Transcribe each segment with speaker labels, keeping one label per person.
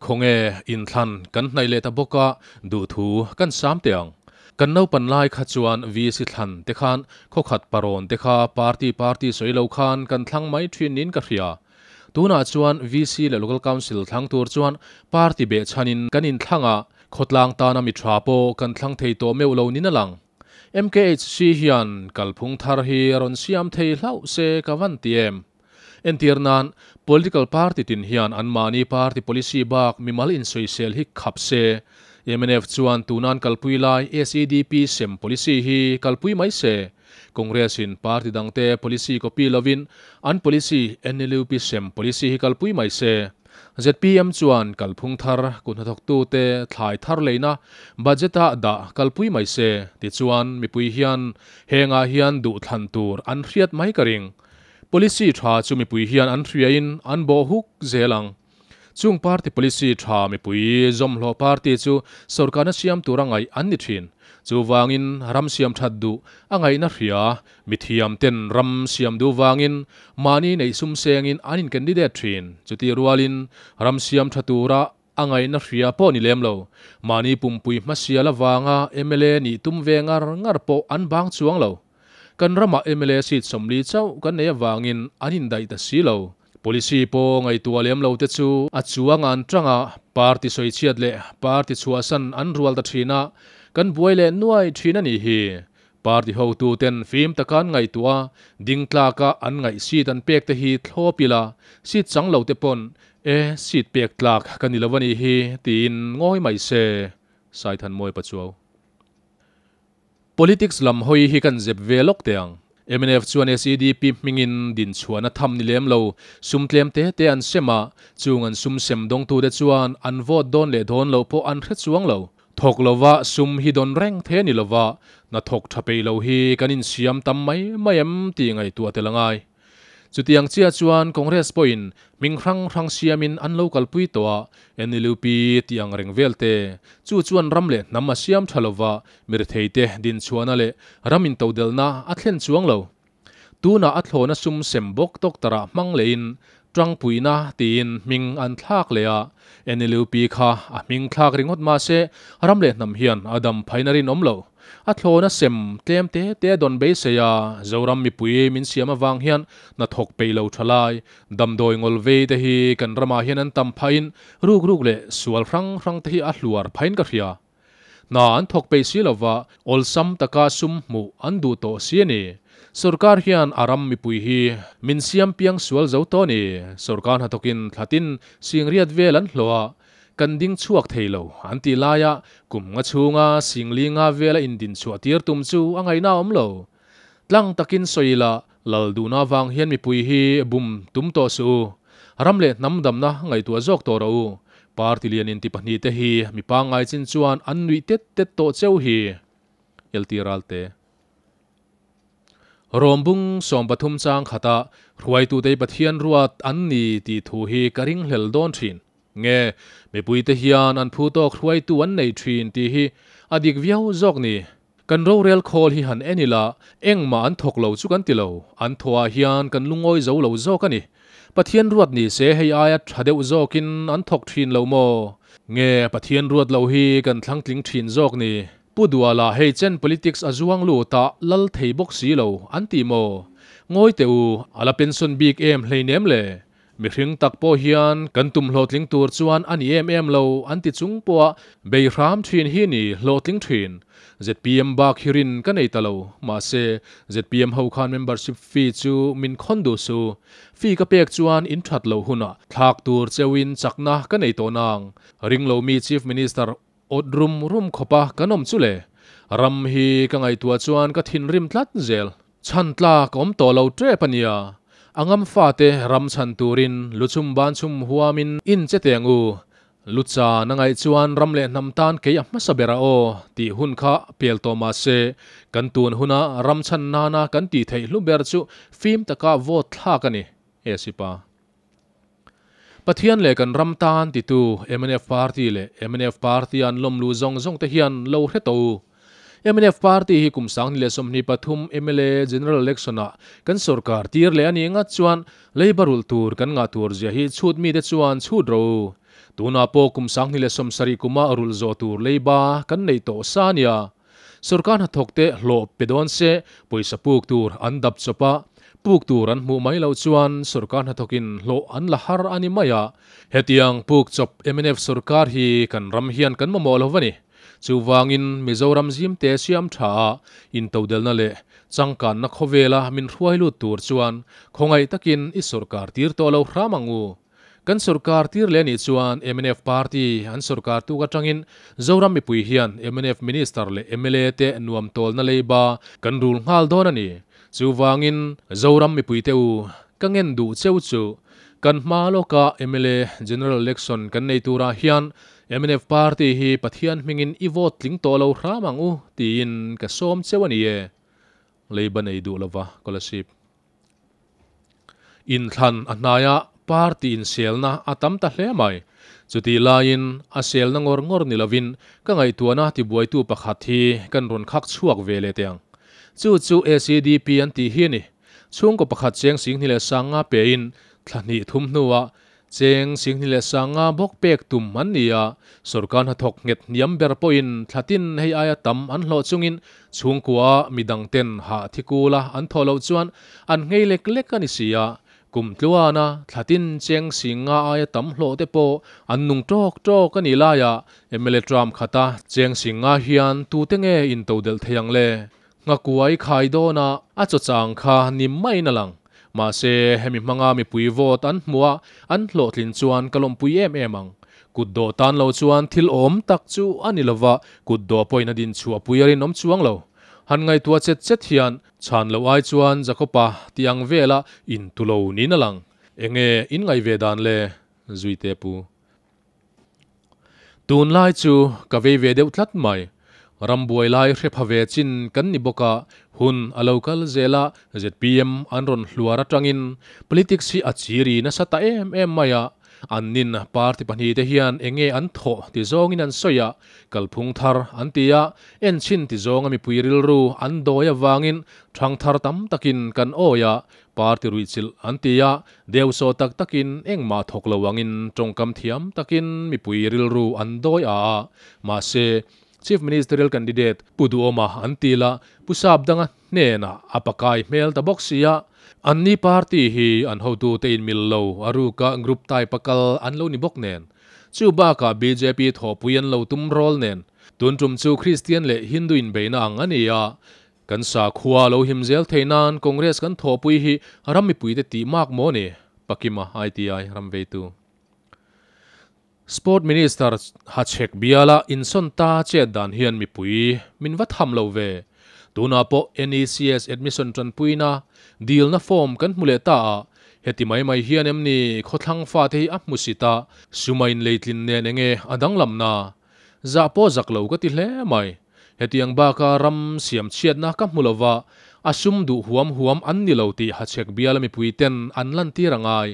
Speaker 1: Khawnge inthlan kan hnaih leh ta bawk a, duhthu kan sam teh ang. Kan naupan lai kha chuan VC thlan te khan khawkhat parawn te kha party party sawi lo khan kan thlang mai thin niin ka hria. Tunah chuan VC leh Local Council thlang tur chuan party behchhanin kan inthlang a, khawtlang tana mi tha pawh kan thlang thei tawh meuh lo niin a lang. MKHC hian kalphung thar hi rawn siam thei hlauh se ka van ti em? Entir nan, political party tin hian anmahni party policy bak mimal insawisel hi khap se. Mnf chuan tunan kalpui lai SEDP sem policy hi kalpui mai se. Congress in party dangte policy copy lovin an policy NLUP sem policy hi kalpui mai se. Zpm chuan kalphung thar kut hnathawktute thlai thar leina budget-ah dah kalpui mai se. Tichuan, mipui hian hengah hian duhthlan tur an hriat mai ka ring. Policy tha chu mipui hian an hriain an bawh huk zel ang. Chung party policy tha mipui zawmhlawh party chu sorkarna siam tur a ngaih an ni thin. Chuvangin ram siam that duh a ngaihna hria mithiam ten ram siam duh vangin mahni neih sum sengin an in candidate thin. Chutih rualin ram siam tha tura a ngaihna hria pawh ni lem lo. Mahni pumpui hmasial avanga mla nih tum ve ngar ngar pawh an bang chuang lo. Kan ramah mla seat 40 chauh kan nei avangin an indaih ta si lo. Policy pawh ngaihtuah lem lo te chu a chuang an tang a, party sawichhiat leh party chhuahsan an rual ta thin a, kan buai leh nuai thin a nih hi. Party hotu ten fim taka an ngaihtuah a, ding tlaka an ngaih seat an pek te hi thlawp ila, seat chang lo te pawn e seat pek tlak ka ni lo a nih hi tiin ngawi mai se. Saithanmawi Pachuau. Politics lam hawi hi kan zep ve lawk teh ang. Mnf chuan SEDP hmingin dinchhuahna tham ni lem lo, sum tlem te te an sem a, chung an sum sem dawngtute chuan an vote dawn leh dawn loh pawh an hre chuang lo. Thawk lova sum hi dawn reng the ni lova, hna thawk tha peih lo hi kan insiam tam mai mai em tih ngaihtuah tel a ngai. Chutiang chiah chuan Congress pawhin hming hrang hrang siamin an lo kalpui tawh a, NLUP tih ang reng vel te. Chu chuan ram leh hnam a siam tha lova, miretheite dinchhuahna leh ram intodelhna a thlen chuang lo. Tunah a thlawna sum sem bawk doctor-ah hmang lehin tangpuina tiin hming an thlak leh a, NLUP kha a hming thlak ringawt mahse ram leh hnam hian a dam phaina rinawm lo. A thlawna sem tlem te te a dawn beisei a, Zoram mipui min siam avang hian hnathawk peih lo tha lai, damdawi ngawl vei te hi kan ramah hian an tam phahin ruk ruk leh sual hrang hrang te hi a hluar phain ka hria. Hna an thawk peih si lova, awlsam taka sum hmuh an duh tawh si a ni. Sorkar hian a ram mipui hi min siam piang sual zo tawh a ni. Sorkar hnathawkin thlatin singriat vel an hlawh a, Kan ding chhuak thei lo an tih laia kum nga chhunga singli nga vela indin chhuah tir tum chu a ngaihna a awm lo. Tlang takin sawi ila lal duhna avang hian mipui hi bum tum tawh suh u. Ram leh hnam damna ngaihtuah zawk tawh rawh u. Party lian inti pahnihte hi mi pangngai chin chuan an nuih tet tet tawh cheu hi. LT Ralte. Rawmbung 13 chang khata hruaitute hi Pathian ruat an ni tih thu hi ka ringhlel dawn thin. Nge, mipuite hian an phu tawk hruaitu an nei thin tih hi a dik viau zawk ni. Kan rorel khawl hi han en ila, engmah an thawk lo chu kan ti lo, an thawhah hian kan lungawi zo lo zawk a ni. Pathian ruat ni se hei aia tha deuh zawkin an thawk thin lo maw? Nge, Pathian ruat lo hi kan thlangtling thin zawk ni? Pu Duala hei chen politics a zuang lut a lal thei bawk si lo an ti maw? Ngawi teh u, a la pension bik em hleinem le? Mihring tak pawh hian kan tum hlawhtling tur chuan a ni em em lo an ti chung pawha bei hram thin hi ni hlawhtling thin. Zpm bak hi rin ka nei ta lo. Mahse, zpm ho khan membership fee chu min khawn duh su. Fee ka pek chuan in that loh hunah thlak tur cheuhin chakna ka nei tawh nang. Ring lo mi Chief Minister awt rum rum khawpa kan awm chu le. Ram hi ka ngaihtuah chuan ka thinrim tlat zel. Chhan tlak awm tawh lo tep a nia. A ngam fate ram chhan turin lu chhum ban chhum huamin in che teng u. Lu chan a ngaih chuan ram leh hnam tan kei a hmasa ber a aw tih hun kha pel tawh mah se, kan tun huna ram chhan nana kan tih theih hlu ber chu fim taka vote thlak a ni, Esipa. Pathian leh kan ram tan titu mnf party leh mnf party an lawm lu zawng zawng te hian lo hre tawh u. Mnf party hi kum 2023 mla general election ah kan sorkar tir leh a nih ngat chuan leiba rulh tur kan ngah tur zia hi chhut mite chuan chhut rawh u. Tunah pawh kum 2070 kuma rulh zawh tur leiba kan neih tawh sa a nia. Sorkar hnathawkte hlawh pe dawn se pawisa puk tur an dap chawp a, puk tur an hmuh mai loh chuan sorkar hnathawkin hlawh an la har a ni mai a. Hetiang puk chawp mnf sorkar hi kan ram hian kan mamawh lo va ni. Chuvangin Mizoram zimte siam tha a intodelna leh changkanna khawvela min hruai lut tur chuan khawngaih takin i sorkar tir tawh lo hram ang u. Kan sorkar tir leh anih chuan mnf party an sorkar tuk atangin Zoram mipui hian mnf minister leh mla te nuam tawlna leiba kan rul nghal dawn a ni. Chuvangin Zoram mipuite u ka ngen duh cheu chu kan hma lawka mla general election kan nei turah hian mnf party hi Pathian hmingin i vote tling tawh lo hram ang u tiin ka sawm cheu a ni e. Leiba nei duh lova scholarship. Inthlan a hnaia party inselna a tam ta hle mai. Chutih laiin a selna ngawr ngawr ni lovin ka ngaihtuahna tibuaitu pakhat hi kan rawn khak chhuak ve leh teh ang. Chu chu ACDP an tih hi a ni. Chhungkaw pakhat cheng 2050 pein thla hnih thum hnuah Cheng 2050 bawk pek tum an ni a, sorkar hnathawk nghet hniam ber pawhin thla tin hei aia tam an hlawh chungin chhungkua midangten hah thi kula an thawh loh chuan an nghei lek lek a ni si a, kum tluana thla tin cheng 50 aia tam hlawh te pawh an nung tawk tawk a nih laia mla term khata cheng 50 hian tute nge intodelh thei ang le? Nghakuai khai dawna a chaw chang kha ni maiin a lang. Mahse, hemi hmanga mipui vote an hmuh a, an hlawhtlin chuan ka lawmpui em em ang. Kut dawh tan lo chuan thil awm tak chu a ni lova, kut dawh pawhin a din chhuah pui a rinawm chuang lo. Han ngaihtuah chet chet hian chhan loh ai chuan Jakopa tih ang vela intu lo niin a lang. Enge in ngaih ve dan le? Zuite pu. Tunlai chu ka vei ve deuh tlat mai. Rambuai lai hre pha ve chin kan ni bawk a, hun a lo kal zel a, zpm an rawn hluar atangin politics hi a chiri nasa ta em em mai a, an nin party pahnihte hian enge an thawh ti zawngin an sawi a, kalphung thar an ti a, enchhin ti zawnga mipui rilru an dawi avangin thangthar tam takin kan awi a, Party ruihchilh an ti a, deuhsawh tak takin engmah thawk lo angin tawngkam thiam takin mipui rilru an dawi a a, mahse, Chief Ministerial Candidate Pu Duhawma an ti la, Pu Sapdanga hnenah a pakai hmel ta bawk si a, anni party hi an hotute inmil lo a ruka group type a kal an lo ni bawk nen, chu bakah bjp thawhpui an lo tum rawl nen, tun tum chu Kristian leh Hindu inbeihna ang a ni a, Kan sakhua lo him zel thei nan Congress kan thawhpui hi ram mipuite tih mak maw ni? Pakima ITI ram veitu. Sport Minister Hachhek biala insawn ta chet dan hian mipui min va tham lo ve. Tunah pawh NECS admission tanpuina dilna form kan hmu leh ta a, heti mai mai hian em ni khawthlang fate hi a hmu sit a, suma inleitlin nen enge a danglamna? Zah pawh zak lo ka ti hle mai. Hetiang baka ram siam chhiatna ka hmu lova, a sum duh huam huam an ni lo tih Hachhek biala mipuiten an lantir a ngai.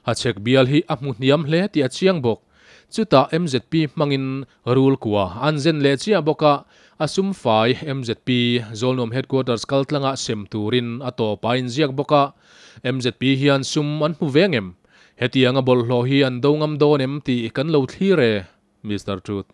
Speaker 1: Hachhek bial hi a hmu hniam hle tih a chiang bawk. Chutah mzp hmangin rul kua an zen leh chiah bawk a, a sum fai mzp Zawlnuam Headquarters kaltlanga sem turin a tawp a inziak bawk a. Mzp hian sum an hmu ve ngem? Hetianga bawlhhlawh hi an do ngam dawn em tih kan lo thlir e, Mister Truth.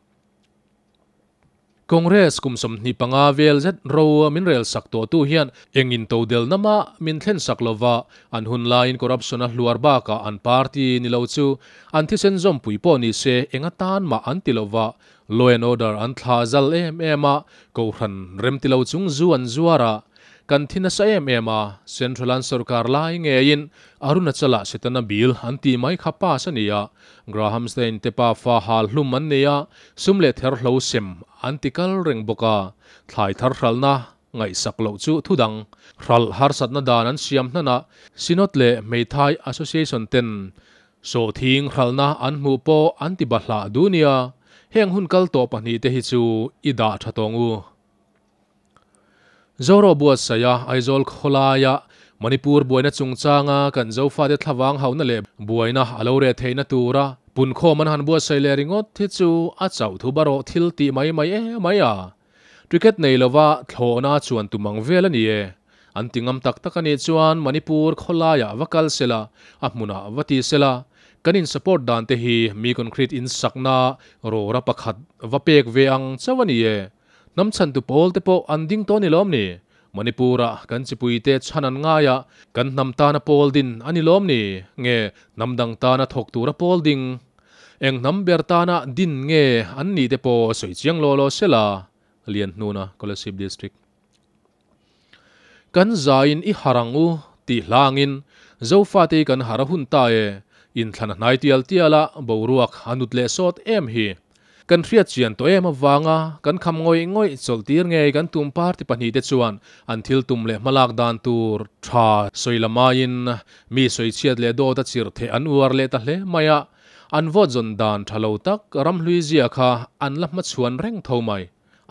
Speaker 1: Congress kum 25 vel zet ro min rel sak tawhtu hian eng intodelna mah min thlen sak lova, an hun laiin corruption a hluar bakah an party ni lo chu an thisen zawmpui pawh ni se eng atan mah an ti lova, law and order an thlah zal em em a, kohhran rem ti lo chung zu an zuar a, kan thi nasa em em a, Central an sorkar lai ngeiin Arunachal-ah Setana bill an tih mai kha pass a ni a, Graham Stein te pa fa hal hlum an nei a, sum leh ther hlo sem an ti kal reng bawk a, thlai thar hralhna ngaihsak loh chu thu dang. Hralh harsatna dan an siam hnan a, Synod leh Hmeithai Association ten sawhthing hralhna an hmuh pawh an ti bahlah duh nia, heng hun kal tawh pahnihte hi chu i dah tha tawng u. Zoro buatsaia Aizawl khawlaia Manipur buaina chungchanga kan Zofate thlavang hauna leh buaina a lo reh theihna tura punkhawm an han buatsaih leh ringawt hi chu a chauh thu barawh thil tih mai mai em mai a. Ticket nei lova thlawhna chuan tum ang vel a ni e. An ti ngam tak tak a nih chuan Manipur khawlaiah va kal sela, a hmunah va ti sela. Kan in support dan te hi mi concrete in sakna rawra pakhat va pek ve ang chauh a ni e. Hnam chhantu pawl te pawh an ding tawh a ni lawm ni? Manipur-a kan chipuite chhan an ngai a, kan hnam tana pawl din a ni lawm ni? Nge hnam dang tana thawk tura pawl ding? Eng hnam ber tana din nge an nih te pawh sawi chiang law law sela, Lianhnuna, Kolasib District. Kan zaiin i har ang u tih hlangin Zofate hi kan har a hun ta e, inthlan a hnai tial tial a, boruak a nut leh sawt em hi. Kan hriat chian tawh em avanga kan kham ngawih ngawih chawlh tir ngei kan tum party pahnihte chuan an thil tum leh hmalak dan tur tha sawi lamaiin mi sawichhiat leh dawt a chirh theh an uar leh ta hle mai a, an vote zawn dan tha lo tak ramhlui zia kha an la hmachhuan reng tho mai.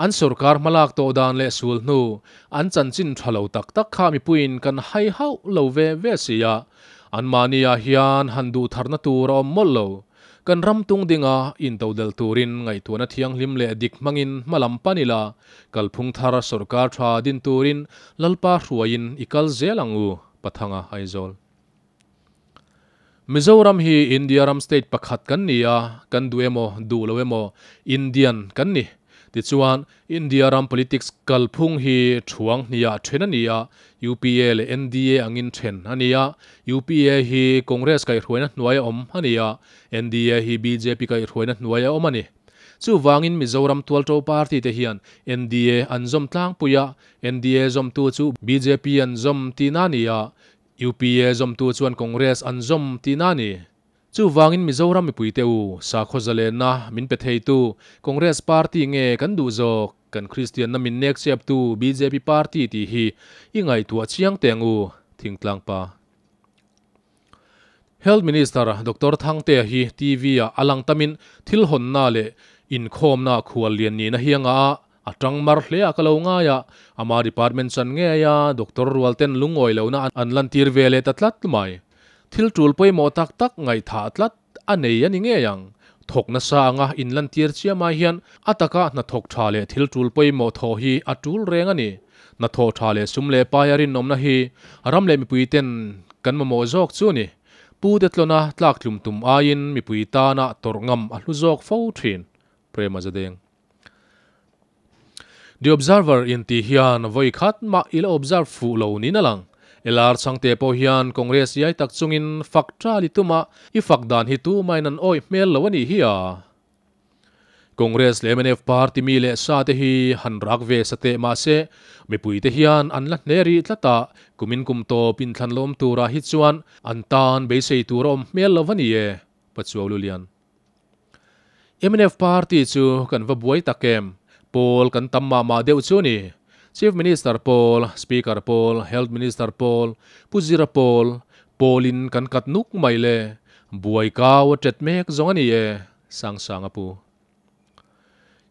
Speaker 1: An sorkar hmalak tawh dan leh sul hnu, an chanchin tha lo tak tak kha mipuiin kan hai hauh lo ve ve si a, anmahniah hian han duh tharna tur a awm mawlh lo. Kan ram tung dinga intodelh turin ngaihtuahna thianghlim leh dik hmangin hma lam pan ila, kalphung thar sorkar tha din turin Lalpa hruaiin i kal zel ang u, Pathanga Aizawl. Mizoram hi India ram state pakhat kan ni a, kan duh emaw duh lo emaw Indian kan ni. Tichuan, India ram politics kalphung hi thuang hniah then a ni a, UPA leh NDA angin then a ni a. UPA hi Congress kaihhruaina hnuaia awm a ni a, NDA hi bjp kaihhruaina hnuaia awm a ni. Chuvangin Mizoram tualto party te hian NDA an zawm tlangpui a, NDA zawmtu chu bjp an zawm tihna a ni a, UPA zawmtu chuan Congress an zawm tihna a ni. Chuvangin Mizoram mipuite u, sakhaw zalenna min pe theitu Congress party nge kan duh zawk, kan Kristianna min nek cheptu bjp party tih hi i ngaihtuah chiang teh ang u, Thingtlang pa. Health Minister Doctor Thangtea hi TV-ah a lang tamin thil hawnna leh inkhawmna khual lian nihna hi a ngah a, A tang mar hle a ka lo ngai a, ama department chan ngei a doctor rual ten lungawi lohna an lantir ve leh ta tlat mai. Thil tul pawimawh tak tak ngaihthah tlat a nei a ni ngei ang. Thawk nasa anga inlantir chiam ai hian a taka hnathawk tha leh thil tul pawimawh thawh hi a tul reng a ni. Hnathawh tha leh sum leh paia rinawmna hi ram leh mipui ten kan mamawh zawk chu a ni. Pu te tlawna tlaktlum tum aiin mipui tana tawrh ngam a hlu zawk fo thin. Prema Zadeng. The Observer in tih hian vawi khat mah i la observe fuh lo niin a lang. LR Chhangte pawh hian Congress iai tak chungin fak ṭal i tum a, i fak dan hi tumain an awih hmel lo a nih hi a. Congress leh mnf party mi leh sa te hi han rak ve sa teh mah se, mipui te hian an la hne rih tlat a, kumin kum tawp inthlanlawm turah hi chuan an tan beisei tur a awm hmel lo a ni e, Pachuau Lulian. Mnf party chu kan va buai tak em? Pawl kan tam mah mah deuh chu a ni. Chief Minister pawl, Speaker pawl, Health Minister pawl, Pu Zira pawl, pawlin kan kat nuk mai le. Buai kau a tet mek zawng a ni e, Sangsanga pu.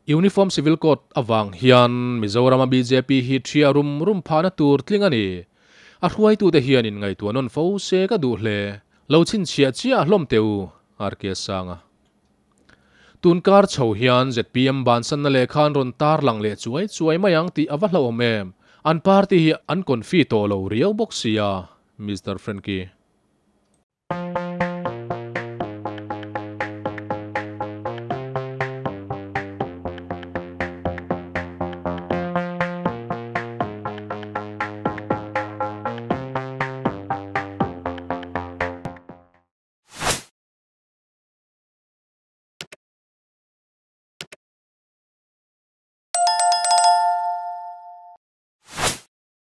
Speaker 1: Uniform Civil Code avang hian Mizorama bjp hi ṭhia rum rum phahna tur tling a ni. A hruaitute hian inngaihtuah nawn fo se ka duh hle. Lo chhinchhiah chiah hlawm teh u, RK Sanga. Tun kar chho hian zpm bansanna lehkha an rawn tar lang leh chuai chuai mai ang tih a va hlauhawm em? An party hi an confi tawh lo riau bawk sia, Mister Frankie.